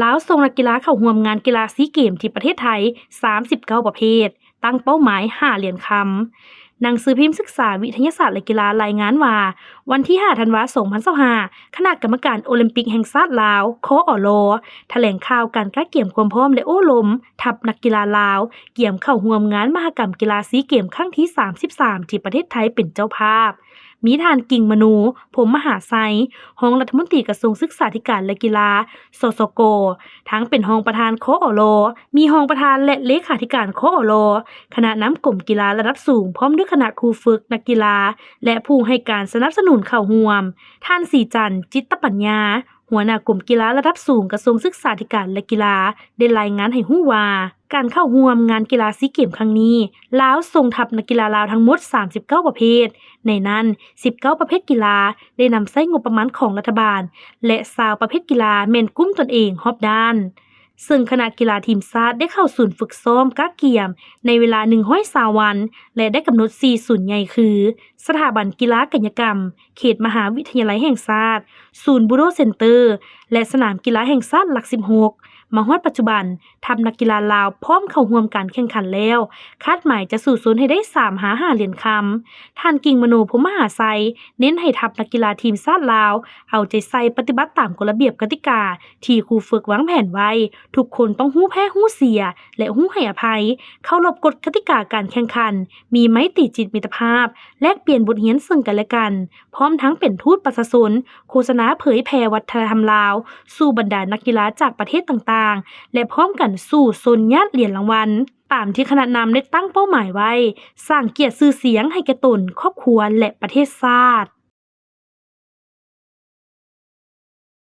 ລາວສົ່ງນັກກິລາເຂົ້າຮ່ວມງານກິລາຊີເກມທີ່ປະເທດໄທ ສາມສິບເກົ້າປະເພດ, ຕັ້ງເປົ້າໝາຍຫ້າຫຼຽນຄຳ. ໜັງສືພິມສຶກສາວິທະຍາສາດ ແລະ ກິລາລາຍງານວ່າ ວັນທີຫ້າ ທັນວາ ສອງພັນຊາວຫ້າ ຄະນະກຳມະການໂອລິມປິກແຫ່ງຊາດລາວ ຄອລ ຖະແຫຼງຂ່າວການກະກຽມຄວາມພ້ອມ ແລະ ໂອ້ລົມທັບນັກກິລາລາວ ກຽມເຂົ້າຮ່ວມງານມະຫະກຳກິລາຊີເກມຄັ້ງທີ ສາມສິບສາມ ທີ່ປະເທດໄທເປັນເຈົ້າພາບ. ມີທ່ານ ກິ່ງມະໂນ ພົມມະຫາໄຊ ຮອງລັດຖະມົນຕີກະຊວງສຶກສາທິການ ແລະ ກິລາ ສສກ, ທັງເປັນຮອງປະທານ ຄອລ, ມີຮອງປະທານ ແລະ ເລຂາທິການ ຄອລ, ຄະນະນຳກົມກິລາລະດັບສູງ ພ້ອມດ້ວຍຄະນະຄູຝຶກ, ນັກກິລາ ແລະ ຜູ້ໃຫ້ການສະໜັບສະໜູນເຂົ້າຮ່ວມ. ທ່ານ ສີຈັນ ຈິດຕະປັນຍາ ຫົວໜ້າກົມກິລາລະດັບສູງ ກະຊວງສຶກສາທິການ ແລະ ກິລາ ໄດ້ລາຍງານໃຫ້ຮູ້ວ່າ ການເຂົ້າຮ່ວມງານກິລາຊີເກມຄັ້ງນີ້ ລາວສົ່ງທັບນັກກິລາລາວທັງໝົດ ສາມສິບເກົ້າປະເພດ, ໃນນັ້ນ ສິບເກົ້າປະເພດກິລາໄດ້ນຳໃຊ້ງົບປະມານຂອງລັດຖະບານ ແລະ ຊາວປະເພດກິລາແມ່ນກຸ້ມຕົນເອງຮອບດ້ານ. ເຊິ່ງຄະນະກິລາທີມຊາດໄດ້ເຂົ້າສູນຝຶກຊ້ອມກະກຽມໃນເວລາ ໜຶ່ງຮ້ອຍຊາວວັນ ແລະ ໄດ້ກຳນົດສີ່ສູນໃຫຍ່ຄື ສະຖາບັນກິລາກາຍະກຳ ເຂດມະຫາວິທະຍາໄລແຫ່ງຊາດ, ສູນບູໂດເຊັນເຕີ ແລະ ສະໜາມກິລາແຫ່ງຊາດຫຼັກສິບຫົກ. ມາຮອດປັດຈຸບັນ, ທັບນັກກິລາລາວພ້ອມເຂົ້າຮ່ວມການແຂ່ງຂັນແລ້ວ, ຄາດໝາຍຈະສູ້ຊົນໃຫ້ໄດ້ສາມຫາຫ້າຫຼຽນຄຳ. ທ່ານ ກິ່ງມະໂນ ພົມມະຫາໄຊ ເນັ້ນໃຫ້ທັບນັກກິລາທີມຊາດລາວ ເອົາໃຈໃສ່ປະຕິບັດຕາມກົດລະບຽບກະຕິກາທີ່ຄູຝຶກວາງແຜນໄວ້, ທຸກຄົນຕ້ອງຮູ້ແພ້ຮູ້ເສຍ ແລະ ຮູ້ໃຫ້ອະໄພ, ເຄົາລົບກົດກະຕິກາການແຂ່ງຂັນ, ມີໄມຕີຈິດມິດຕະພາບ, ແລກປ່ຽນບົດຮຽນເຊິ່ງກັນແລະກັນ, ພ້ອມທັງເປັນທູດປະຊາຊົນ, ໂຄສະນາເຜີຍແຜ່ວັດທະນະທຳລາວສູ່ບັນດານັກກິລາຈາກປະເທດຕ່າງໆ ແລະ ພ້ອມກັນສູ້ຊົນຍາດຫຼຽນລາງວັນ ຕາມທີ່ຄະນະນຳໄດ້ຕັ້ງເປົ້າໝາຍໄວ້, ສ້າງກຽດຊື່ສຽງໃຫ້ແກ່ຕົນ, ຄອບຄົວ ແລະ ປະເທດຊາດ.